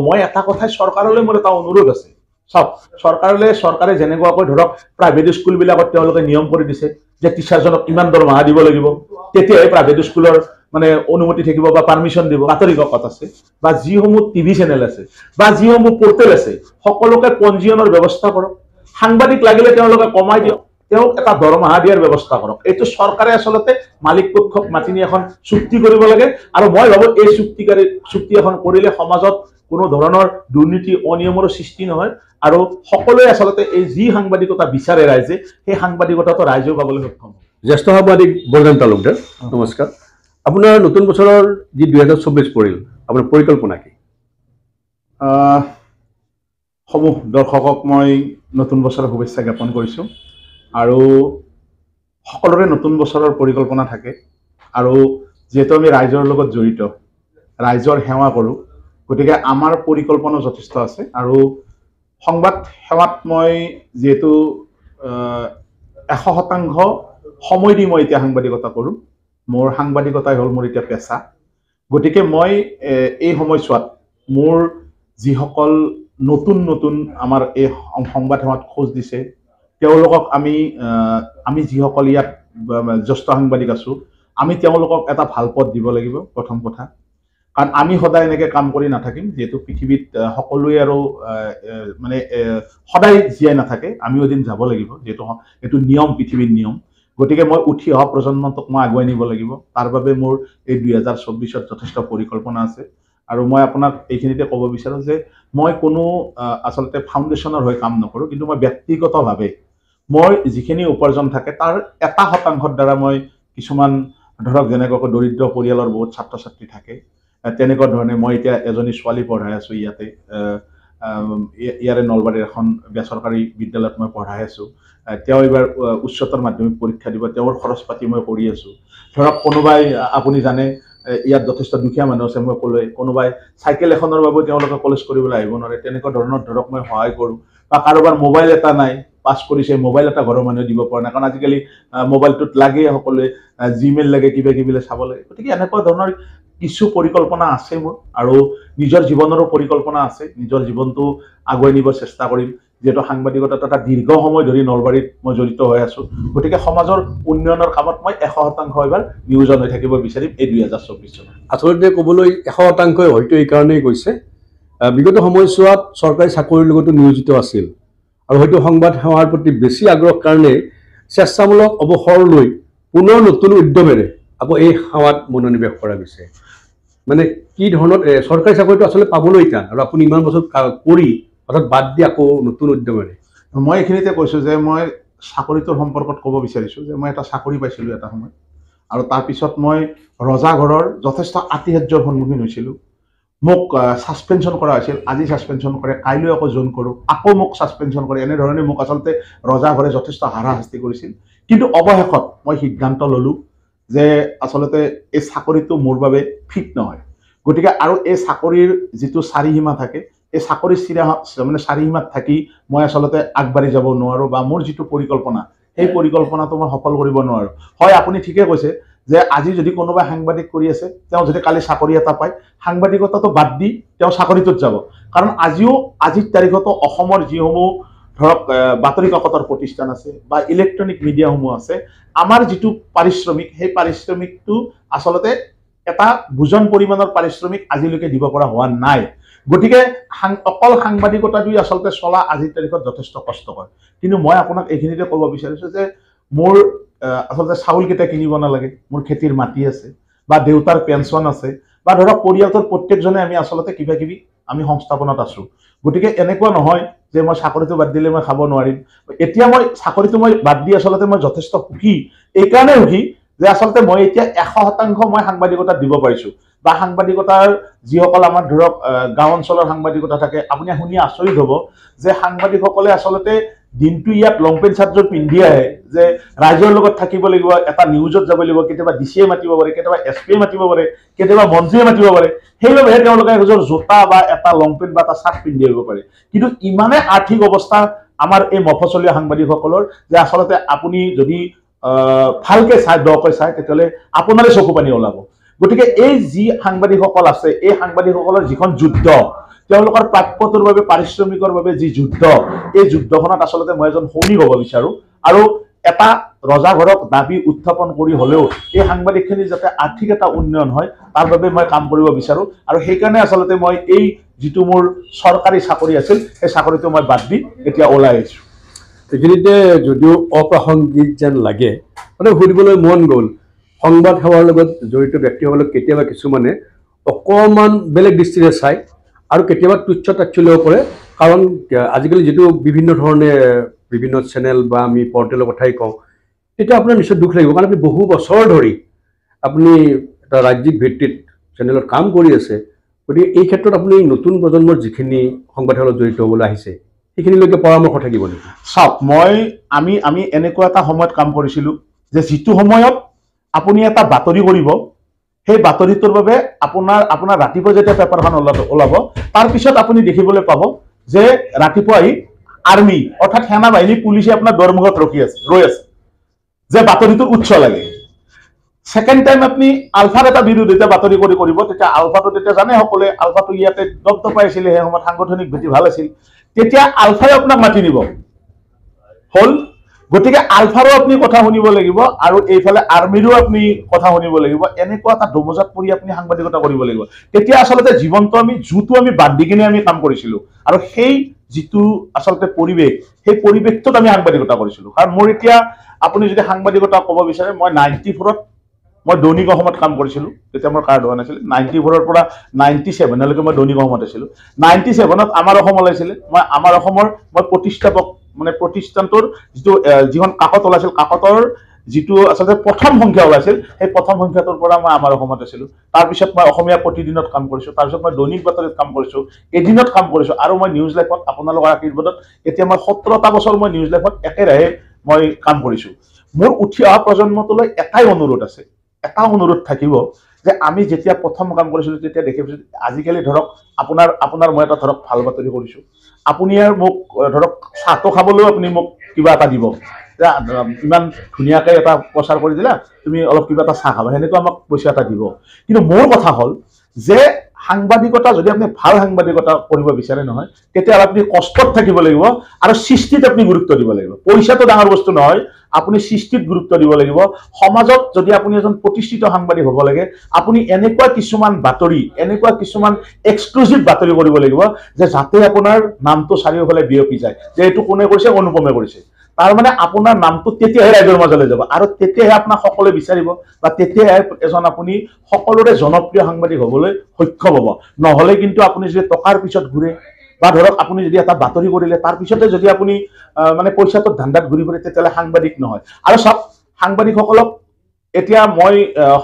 মই এটা কথাই চৰকাৰলৈ মোৰ এটা অনুৰোধ আছে। চাওক, চৰকাৰে যেনেকুৱাকৈ ধৰক প্ৰাইভেট স্কুলবিলাকত তেওঁলোকে নিয়ম কৰি দিছে যে টিচাৰজনক ইমান দৰমহা দিব লাগিব, তেতিয়াহে প্ৰাইভেট স্কুলৰ মানে অনুমতি থাকিব বা পাৰ্মিশ্যন দিব। বাতৰি কাকত আছে বা যিসমূহ টিভি চেনেল আছে বা যিসমূহ পৰ্টেল আছে, সকলোকে পঞ্জীয়নৰ ব্যৱস্থা কৰক। সাংবাদিক লাগিলে তেওঁলোকে কমাই দিয়ক, তেওঁক এটা দৰমহা দিয়াৰ ব্যৱস্থা কৰক। এইটো চৰকাৰে আচলতে মালিক পক্ষক মাতি নি এখন চুক্তি কৰিব লাগে। আৰু মই ভাবোঁ এই চুক্তি এখন কৰিলে সমাজত কোনো ধৰণৰ দুৰ্নীতি অনিয়মৰো সৃষ্টি নহয় আৰু সকলোৱে আচলতে এই যি সাংবাদিকতা বিচাৰে ৰাইজে, সেই সাংবাদিকতাটো ৰাইজেও পাবলৈ সক্ষম হ'ব। জ্যেষ্ঠ সাংবাদিক বৰদান তালুকদাৰ, নমস্কাৰ। আপোনাৰ নতুন বছৰৰ যি 2024 পৰিল, আপোনাৰ পৰিকল্পনা কি? সমূহ দৰ্শকক মই নতুন বছৰৰ শুভেচ্ছা জ্ঞাপন কৰিছোঁ। আৰু সকলোৰে নতুন বছৰৰ পৰিকল্পনা থাকে আৰু যিহেতু আমি ৰাইজৰ লগত জড়িত, ৰাইজৰ সেৱা কৰোঁ, গতিকে আমাৰ পৰিকল্পনা যথেষ্ট আছে। আৰু সংবাদ সেৱাত মই যিহেতু 100% সময় দি মই এতিয়া সাংবাদিকতা কৰোঁ, মোৰ সাংবাদিকতাই হ'ল মোৰ এতিয়া পেচা। গতিকে মই এই সময়ছোৱাত মোৰ যিসকল নতুন নতুন আমাৰ এই সংবাদ সেৱাত খোজ দিছে, তেওঁলোকক আমি যিসকল ইয়াত জ্যেষ্ঠ সাংবাদিক আছোঁ, আমি তেওঁলোকক এটা ভাল পথ দিব লাগিব প্ৰথম কথা। কাৰণ আমি সদায় এনেকৈ কাম কৰি নাথাকিম, যিহেতু পৃথিৱীত সকলোৱে আৰু মানে সদায় জীয়াই নাথাকে, আমিও এদিন যাব লাগিব, যিহেতু এইটো নিয়ম, পৃথিৱীৰ নিয়ম। গতিকে মই উঠি অহা প্ৰজন্মটোক মই আগুৱাই নিব লাগিব। তাৰ বাবে মোৰ এই 2024ত যথেষ্ট পৰিকল্পনা আছে। আৰু মই আপোনাক এইখিনিতে ক'ব বিচাৰোঁ যে মই কোনো আচলতে ফাউণ্ডেশ্যনৰ হৈ কাম নকৰোঁ, কিন্তু মই ব্যক্তিগতভাৱে মই যিখিনি উপাৰ্জন থাকে তাৰ 1% দ্বাৰা মই কিছুমান ধৰক যেনেকুৱাকৈ দৰিদ্ৰ পৰিয়ালৰ বহুত ছাত্ৰ ছাত্ৰী থাকে, তেনেকুৱা ধৰণে মই এতিয়া এজনী ছোৱালী পঢ়াই আছোঁ ইয়াতে, ইয়াৰে নলবাৰীৰ এখন বেচৰকাৰী বিদ্যালয়ত মই পঢ়াই আছোঁ। তেওঁ এইবাৰ উচ্চতৰ মাধ্যমিক পৰীক্ষা দিব, তেওঁৰ খৰচ পাতি মই কৰি আছোঁ। ধৰক কোনোবাই, আপুনি জানে ইয়াত যথেষ্ট দুখীয়া মানুহ আছে, মই ক'লোৱে, কোনোবাই চাইকেল এখনৰ বাবেও তেওঁলোকে কলেজ কৰিবলৈ আহিব নোৱাৰে, তেনেকুৱা ধৰণৰ ধৰক মই সহায় কৰোঁ। বা কাৰোবাৰ মোবাইল এটা নাই, পাছ কৰিছে, মোবাইল এটা ঘৰৰ মানুহে দিব পৰা নাই, কাৰণ আজিকালি মোবাইলটোত লাগে সকলোৱে, জিমেইল লাগে, কিবা কিবি চাব লাগে। গতিকে এনেকুৱা ধৰণৰ কিছু পৰিকল্পনা আছে মোৰ, আৰু নিজৰ জীৱনৰো পৰিকল্পনা আছে। নিজৰ জীৱনটো আগুৱাই নিব চেষ্টা কৰিম, যিহেতু সাংবাদিকতাত এটা দীৰ্ঘ সময় ধৰি নলবাৰীত মই জড়িত হৈ আছোঁ। গতিকে সমাজৰ উন্নয়নৰ কামত মই 100% এইবাৰ নিয়োজন হৈ থাকিব বিচাৰিম এই 2024 চনত। আচলতে ক'বলৈ 100% হয়তো এইকাৰণেই কৈছে, বিগত সময়ছোৱাত চৰকাৰী চাকৰিৰ লগতো নিয়োজিত আছিল আৰু হয়তো সংবাদ সেৱাৰ প্ৰতি বেছি আগ্ৰহ কাৰণে স্বেচ্ছামূলক অৱসৰ লৈ পুনৰ নতুন উদ্যমেৰে আকৌ এই সেৱাত মনোনিৱেশ কৰা গৈছে। মানে কি ধৰণত চৰকাৰী চাকৰিটো আচলতে পাবলৈ টান, আৰু আপুনি ইমান বছৰ কৰি অৰ্থাৎ বাদ দি আকৌ নতুন উদ্যমেৰে। মই এইখিনিতে কৈছোঁ যে মই চাকৰিটোৰ সম্পৰ্কত ক'ব বিচাৰিছোঁ যে মই এটা চাকৰি পাইছিলোঁ এটা সময়ত, আৰু তাৰপিছত মই ৰজাঘৰৰ যথেষ্ট আতিশয্যৰ সন্মুখীন হৈছিলোঁ। মোক ছাছপেনশ্যন কৰা হৈছিল, আজি ছাছপেনশ্যন কৰে, কাইলৈ আকৌ জইন কৰোঁ, আকৌ মোক ছাছপেনশ্যন কৰে, এনেধৰণে মোক আচলতে ৰজাঘৰে যথেষ্ট হাৰাশাস্তি কৰিছিল। কিন্তু অৱশেষত মই সিদ্ধান্ত ল'লোঁ যে আচলতে এই চাকৰিটো মোৰ বাবে ফিট নহয়। গতিকে আৰু এই চাকৰিৰ যিটো চাৰিসীমা থাকে, এই চাকৰিৰ মানে চাৰিসীমাত থাকি মই আচলতে আগবাঢ়ি যাব নোৱাৰোঁ, বা মোৰ যিটো পৰিকল্পনা, সেই পৰিকল্পনাটো মই সফল কৰিব নোৱাৰোঁ। হয়, আপুনি ঠিকে কৈছে যে আজি যদি কোনোবাই সাংবাদিক কৰি আছে, তেওঁ যদি কালি চাকৰি এটা পায়, সাংবাদিকতাটো বাদ দি তেওঁ চাকৰিটোত যাব। কাৰণ আজিৰ তাৰিখতো অসমৰ যিসমূহ ধৰক বাতৰি কাকতৰ প্ৰতিষ্ঠান আছে বা ইলেক্ট্ৰনিক মিডিয়াসমূহ আছে, আমাৰ যিটো পাৰিশ্ৰমিক, সেই পাৰিশ্ৰমিকটো আচলতে এটা বুজন পৰিমাণৰ পাৰিশ্ৰমিক আজিলৈকে দিব পৰা হোৱা নাই। গতিকে অকল সাংবাদিকতাটোৱে আচলতে চলা আজিৰ তাৰিখত যথেষ্ট কষ্টকৰ। কিন্তু মই আপোনাক এইখিনিতে ক'ব বিচাৰিছোঁ যে মোৰ আচলতে চাউলকেইটা কিনিব নালাগে, মোৰ খেতিৰ মাটি আছে, বা দেউতাৰ পেঞ্চন আছে, বা ধৰক পৰিয়ালটোৰ প্ৰত্যেকজনে আমি আচলতে কিবা কিবি আমি সংস্থাপনত আছোঁ। গতিকে এনেকুৱা নহয় যে মই চাকৰিটো বাদ দিলে মই খাব নোৱাৰিম। এতিয়া মই চাকৰিটো মই বাদ দি আচলতে মই যথেষ্ট সুখী, এইকাৰণে সুখী যে আচলতে মই এতিয়া 100% মই সাংবাদিকতাত দিব পাৰিছোঁ। বা সাংবাদিকতাৰ যিসকল আমাৰ ধৰক গাঁও অঞ্চলৰ সাংবাদিকতা থাকে, আপুনি শুনি আচৰিত হ'ব যে সাংবাদিকসকলে আচলতে দিনটো ইয়াত লং পেণ্ট চাৰ্টযোৰ পিন্ধি আহে, যে ৰাইজৰ লগত থাকিব লাগিব, এটা নিউজত যাব লাগিব, কেতিয়াবা ডি চিয়ে মাতিব পাৰে, কেতিয়াবা এছ পিয়ে মাতিব পাৰে, কেতিয়াবা মন্ত্ৰীয়ে মাতিব পাৰে, সেইবাবেহে তেওঁলোকে এযোৰ জোতা বা এটা লং পেণ্ট বা এটা চাৰ্ট পিন্ধি আহিব পাৰে। কিন্তু ইমানে আৰ্থিক অৱস্থা আমাৰ এই মফচলীয় সাংবাদিকসকলৰ যে আচলতে আপুনি যদি ভালকে চাই, দকৈ চাই, তেতিয়াহ'লে আপোনাৰে চকু পানী ওলাব। গতিকে এই যি সাংবাদিকসকল আছে, এই সাংবাদিকসকলৰ যিখন যুদ্ধ, তেওঁলোকৰ প্ৰাপ্যটোৰ বাবে, পাৰিশ্ৰমিকৰ বাবে যি যুদ্ধ, এই যুদ্ধখনত আচলতে মই এজন সৈনিক হ'ব বিচাৰোঁ। আৰু এটা ৰজা ঘৰক দাবী উত্থাপন কৰি হ'লেও এই সাংবাদিকখিনি যাতে আৰ্থিক এটা উন্নয়ন হয় তাৰ বাবে মই কাম কৰিব বিচাৰোঁ। আৰু সেইকাৰণে আচলতে মই এই যিটো মোৰ চৰকাৰী চাকৰি আছিল সেই চাকৰিটো মই বাদ দি এতিয়া ওলাই আহিছোঁ। এইখিনিতে যদিও অপ্ৰাসংগিক যেন লাগে, মানে সুধিবলৈ মন গ'ল, সংবাদ সেৱাৰ লগত জড়িত ব্যক্তিসকলক কেতিয়াবা কিছুমানে অকণমান বেলেগ দৃষ্টিৰে চায় আৰু কেতিয়াবা তুচ্ছ তাচ্ছিল্যও কৰে। কাৰণ আজিকালি যিটো বিভিন্ন ধৰণে বিভিন্ন চেনেল বা আমি পৰ্টেলৰ কথাই কওঁ, তেতিয়া আপোনাৰ নিশ্চয় দুখ লাগিব, কাৰণ আপুনি বহু বছৰ ধৰি আপুনি এটা ৰাজ্যিক ভিত্তিত চেনেলত কাম কৰি আছে। গতিকে এই ক্ষেত্ৰত আপুনি নতুন প্ৰজন্মৰ যিখিনি সংবাদ সেৱাৰ জড়িত হ'বলৈ আহিছে সেইখিনিলৈকে পৰামৰ্শ থাকিব নেকি? চাওক, আমি এনেকুৱা এটা সময়ত কাম কৰিছিলোঁ যে যিটো সময়ত আপুনি এটা বাতৰি কৰিব, সেই বাতৰিটোৰ বাবে আপোনাৰ ৰাতিপুৱা যেতিয়া পেপাৰখন ওলাব, তাৰপিছত আপুনি দেখিবলৈ পাব যে ৰাতিপুৱা আহি আৰ্মি অৰ্থাৎ সেনা বাহিনী, পুলিচে আপোনাৰ দৰমুখত ৰৈ আছে যে বাতৰিটোৰ উৎস লাগে। ছেকেণ্ড টাইম আপুনি আলফাৰ এটা বিৰোধিতা বাতৰি কৰি কৰিব, তেতিয়া আলফাটো তেতিয়া জানে সকলোৱে, আলফাটো ইয়াতে দপদপাই আছিলে সেই সময়ত, সাংগঠনিক ভেটি ভাল আছিল, তেতিয়া আলফাই আপোনাক মাতি নিব হ'ল। গতিকে আলফাৰো আপুনি কথা শুনিব লাগিব আৰু এইফালে আৰ্মিৰো আপুনি কথা শুনিব লাগিব। এনেকুৱা এটা দমজাত পৰি আপুনি সাংবাদিকতা কৰিব লাগিব। তেতিয়া আচলতে জীৱনটো আমি জুটো আমি বান্ধি কিনে আমি কাম কৰিছিলোঁ আৰু সেই যিটো আচলতে পৰিৱেশ, সেই পৰিৱেশটোত আমি সাংবাদিকতা কৰিছিলোঁ। কাৰণ মোৰ এতিয়া আপুনি যদি সাংবাদিকতা ক'ব বিচাৰে, মই 94ত মই দৈনিক অসমত কাম কৰিছিলোঁ, তেতিয়া মোৰ কাৰ্ড হোৱা নাছিল। 94ৰ পৰা 97লৈকে মই দৈনিক অসমত আছিলোঁ। 97ত আমাৰ অসম ওলাইছিলে। মই আমাৰ অসমৰ মই প্ৰতিষ্ঠাপক, মানে প্ৰতিষ্ঠানটোৰ যিটো যিখন কাকত ওলাইছিল, কাকতৰ যিটো আচলতে প্ৰথম সংখ্যা ওলাইছিল, সেই প্ৰথম সংখ্যাটোৰ পৰা মই আমাৰ অসমত আছিলোঁ। তাৰপিছত মই অসমীয়া প্ৰতিদিনত কাম কৰিছোঁ, তাৰপিছত মই দৈনিক বাতৰিত কাম কৰিছোঁ, এদিনত কাম কৰিছোঁ, আৰু মই নিউজ লাইফত আপোনালোকৰ আশীৰ্বাদত এতিয়া মই 17টা বছৰ মই নিউজ লাইফত একেৰাহে মই কাম কৰিছোঁ। মোৰ উঠি অহা প্ৰজন্মটোলৈ এটাই অনুৰোধ আছে, এটা অনুৰোধ থাকিব যে আমি যেতিয়া প্ৰথম কাম কৰিছিলোঁ তেতিয়া দেখিছোঁ, আজিকালি ধৰক আপোনাৰ মই এটা ধৰক ভাল বাতৰি কৰিছোঁ, আপুনি আৰু মোক ধৰক চাহটো খাবলৈও আপুনি মোক কিবা এটা দিব, ইমান ধুনীয়াকৈ এটা প্ৰচাৰ কৰি দিলা, তুমি অলপ কিবা এটা চাহ খাবা, সেনেকুৱা আমাক পইচা এটা দিব। কিন্তু মোৰ কথা হ'ল যে সাংবাদিকতা যদি আপুনি ভাল সাংবাদিকতা কৰিব বিচাৰে নহয়, তেতিয়াহ'লে আপুনি কষ্টত থাকিব লাগিব আৰু সৃষ্টিত আপুনি গুৰুত্ব দিব লাগিব। পইচাটো ডাঙৰ বস্তু নহয়, আপুনি সৃষ্টিত গুৰুত্ব দিব লাগিব। সমাজত যদি আপুনি এজন প্ৰতিষ্ঠিত সাংবাদিক হ'ব লাগে, আপুনি এনেকুৱা কিছুমান বাতৰি, এনেকুৱা কিছুমান এক্সক্লুচিভ বাতৰি কৰিব লাগিব যে যাতে আপোনাৰ নামটো চাৰিওফালে বিয়পি যায় যে এইটো কোনে কৰিছে, অনুপমে কৰিছে। তাৰমানে আপোনাৰ নামটো তেতিয়াহে ৰাইজৰ মাজলৈ যাব আৰু তেতিয়াহে আপোনাক সকলোৱে বিচাৰিব বা তেতিয়াহে এজন আপুনি সকলোৰে জনপ্ৰিয় সাংবাদিক হ'বলৈ সক্ষম হ'ব। নহ'লে কিন্তু আপুনি যদি টকাৰ পিছত ঘূৰে বা ধৰক আপুনি যদি এটা বাতৰি কৰিলে তাৰপিছতে যদি আপুনি মানে পইচাটোৰ ধান্দাত ঘূৰি ফুৰে, তেতিয়াহ'লে সাংবাদিক নহয়। আৰু চাওক, সাংবাদিকসকলক এতিয়া মই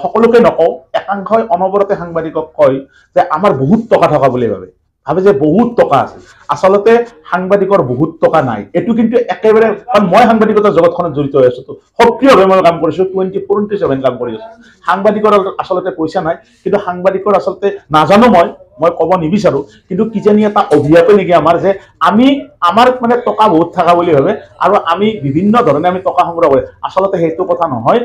সকলোকে নকওঁ, একাংশই অনবৰতে সাংবাদিকক কয় যে আমাৰ বহুত টকা থকা বুলি ভাবে, ভাবে যে বহুত টকা আছে। আচলতে সাংবাদিকৰ বহুত টকা নাই, এইটো কিন্তু একেবাৰে, কাৰণ মই সাংবাদিকতাৰ জগতখনত জড়িত হৈ আছো, সক্ৰিয়ভাৱে মই কাম কৰিছো, 24/7 কাম কৰি আছো। সাংবাদিকৰ আচলতে পইচা নাই, কিন্তু সাংবাদিকৰ আচলতে নাজানো, মই ক'ব নিবিচাৰো, কিন্তু কিজানি এটা অভিশাপে নেকি আমাৰ যে আমি আমাৰ মানে টকা বহুত থকা বুলি ভাবে আৰু আমি বিভিন্ন ধৰণে আমি টকা সংগ্ৰহ কৰোঁ। আচলতে সেইটো কথা নহয়।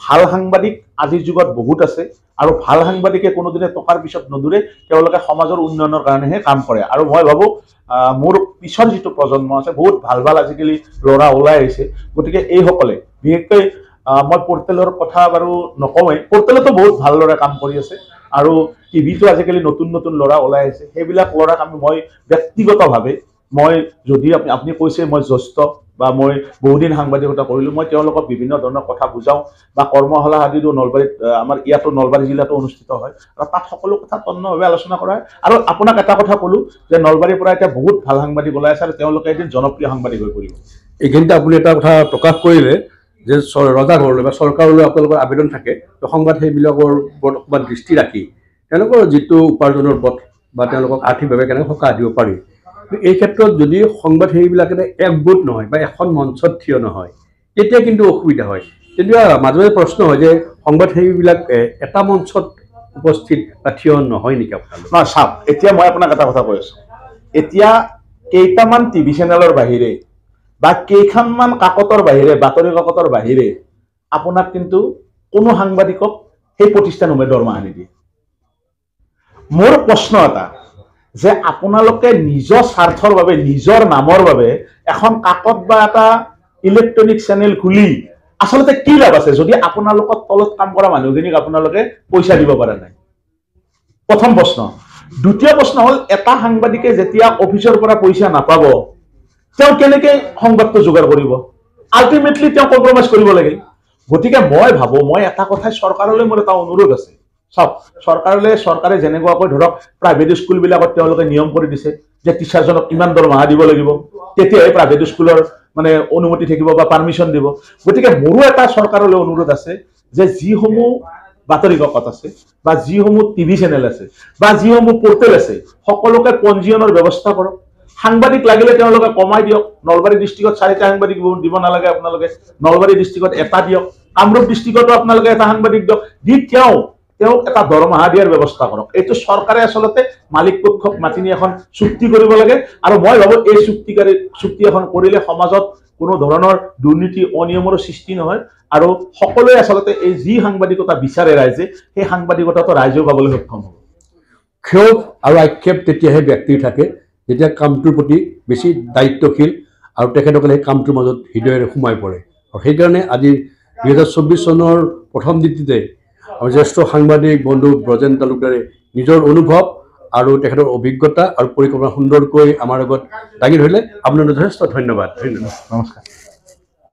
ভাল সাংবাদিক আজিৰ যুগত বহুত আছে আৰু ভাল সাংবাদিকে কোনোদিনে টকাৰ পিছত নদৌৰে, তেওঁলোকে সমাজৰ উন্নয়নৰ কাৰণেহে কাম কৰে। আৰু মই ভাবোঁ মোৰ পিছৰ যিটো প্ৰজন্ম আছে, বহুত ভাল ভাল আজিকালি ল'ৰা ওলাই আহিছে, গতিকে এইসকলে বিশেষকৈ মই পৰ্টেলৰ কথা বাৰু নকওঁৱেই, পৰ্টেলতো বহুত ভাল ল'ৰা কাম কৰি আছে আৰু টিভিতো আজিকালি নতুন নতুন ল'ৰা ওলাই আহিছে। সেইবিলাক ল'ৰাক মই ব্যক্তিগতভাৱে, মই যদি আপুনি কৈছে মই জ্যেষ্ঠ বা মই বহুদিন সাংবাদিকতা কৰিলোঁ, মই তেওঁলোকক বিভিন্ন ধৰণৰ কথা বুজাওঁ বা কৰ্মশালা আদিতো নলবাৰীত, আমাৰ ইয়াতো নলবাৰী জিলাতো অনুষ্ঠিত হয় আৰু তাত সকলো কথা তন্নভাৱে আলোচনা কৰা হয়। আৰু আপোনাক এটা কথা ক'লোঁ যে নলবাৰীৰ পৰা এতিয়া বহুত ভাল সাংবাদিক ওলাই আছে আৰু তেওঁলোকে এদিন জনপ্ৰিয় সাংবাদিক হৈ পৰিব। এইখিনিতে আপুনি এটা কথা প্ৰকাশ কৰিলে যে ৰজা ঘৰলৈ বা চৰকাৰলৈ আপোনালোকৰ আবেদন থাকে, তো সংবাদ সেইবিলাকৰ ওপৰত অকণমান দৃষ্টি ৰাখি তেওঁলোকৰ যিটো উপাৰ্জনৰ পথ বা তেওঁলোকক আৰ্থিকভাৱে কেনেকৈ সকাহ দিব পাৰি, এই ক্ষেত্ৰত যদি সংবাদ সেইবিলাকে একগোট নহয় বা এখন মঞ্চত থিয় নহয়, তেতিয়া কিন্তু অসুবিধা হয়। তেতিয়া মাজে মাজে প্ৰশ্ন হয় যে সংবাদ সেইবিলাক এটা মঞ্চত উপস্থিত বা থিয় নহয় নেকি আপোনালোক? নহয়, চাওক, এতিয়া মই আপোনাক এটা কথা কৈ আছোঁ, এতিয়া কেইটামান টিভি চেনেলৰ বাহিৰে বা কেইখনমান কাকতৰ বাহিৰে, বাতৰি কাকতৰ বাহিৰে আপোনাক কিন্তু কোনো সাংবাদিকক সেই প্ৰতিষ্ঠানসমূহে দৰমহা নিদিয়ে। মোৰ প্ৰশ্ন এটা যে আপোনালোকে নিজৰ স্বাৰ্থৰ বাবে, নিজৰ নামৰ বাবে এখন কাকত বা এটা ইলেক্ট্ৰনিক চেনেল খুলি আচলতে কি লাভ আছে যদি আপোনালোকৰ তলত কাম কৰা মানুহখিনিক আপোনালোকে পইচা দিব পৰা নাই? প্ৰথম প্ৰশ্ন। দ্বিতীয় প্ৰশ্ন হ'ল, এটা সাংবাদিকে যেতিয়া অফিচৰ পৰা পইচা নাপাব, তেওঁ কেনেকে সংবাদটো যোগাৰ কৰিব? আল্টিমেটলি তেওঁ কম্প্ৰমাইজ কৰিব লাগিল। গতিকে মই ভাবো, মই এটা কথাই চৰকাৰলৈ মোৰ এটা অনুৰোধ আছে। চাওক, চৰকাৰে যেনেকুৱাকৈ ধৰক প্ৰাইভেট স্কুলবিলাকত তেওঁলোকে নিয়ম কৰি দিছে যে টিচাৰজনক ইমান দৰমহা দিব লাগিব, তেতিয়াহে প্ৰাইভেট স্কুলৰ মানে অনুমতি থাকিব বা পাৰ্মিশ্যন দিব। গতিকে মোৰো এটা চৰকাৰলৈ অনুৰোধ আছে যে যিসমূহ বাতৰি কাকত আছে বা যিসমূহ টিভি চেনেল আছে বা যিসমূহ পৰ্টেল আছে, সকলোকে পঞ্জীয়নৰ ব্যৱস্থা কৰক। সাংবাদিক লাগিলে তেওঁলোকে কমাই দিয়ক। নলবাৰী ডিষ্ট্ৰিক্টত 4টা সাংবাদিক দিব নালাগে, আপোনালোকে নলবাৰী ডিষ্ট্ৰিক্টত এটা দিয়ক, কামৰূপ ডিষ্ট্ৰিক্টতো আপোনালোকে এটা সাংবাদিক দিয়ক, দি তেওঁক এটা দৰমহা দিয়াৰ ব্যৱস্থা কৰক। এইটো চৰকাৰে আচলতে মালিক পক্ষক মাতি নি এখন চুক্তি কৰিব লাগে। আৰু মই ভাবো এই চুক্তি এখন কৰিলে সমাজত কোনো ধৰণৰ দুৰ্নীতি অনিয়মৰো সৃষ্টি নহয় আৰু সকলোৱে আচলতে এই যি সাংবাদিকতা বিচাৰে ৰাইজে, সেই সাংবাদিকতাটো ৰাইজেও পাবলৈ সক্ষম হ'ব। ক্ষোভ আৰু আক্ষেপ তেতিয়াহে ব্যক্তিৰ থাকে যেতিয়া কামটোৰ প্ৰতি বেছি দায়িত্বশীল আৰু তেখেতসকলে সেই কামটোৰ মাজত হৃদয়েৰে সোমাই পৰে। আৰু সেইকাৰণে আজি 2024 চনৰ প্ৰথম দিনটোতে আমাৰ জ্যেষ্ঠ সাংবাদিক বন্ধু ব্ৰজেন তালুকদাৰে নিজৰ অনুভৱ আৰু তেখেতৰ অভিজ্ঞতা আৰু পৰিকল্পনা সুন্দৰকৈ আমাৰ আগত দাঙি ধৰিলে। আপোনালৈ যথেষ্ট ধন্যবাদ। ধন্যবাদ, নমস্কাৰ।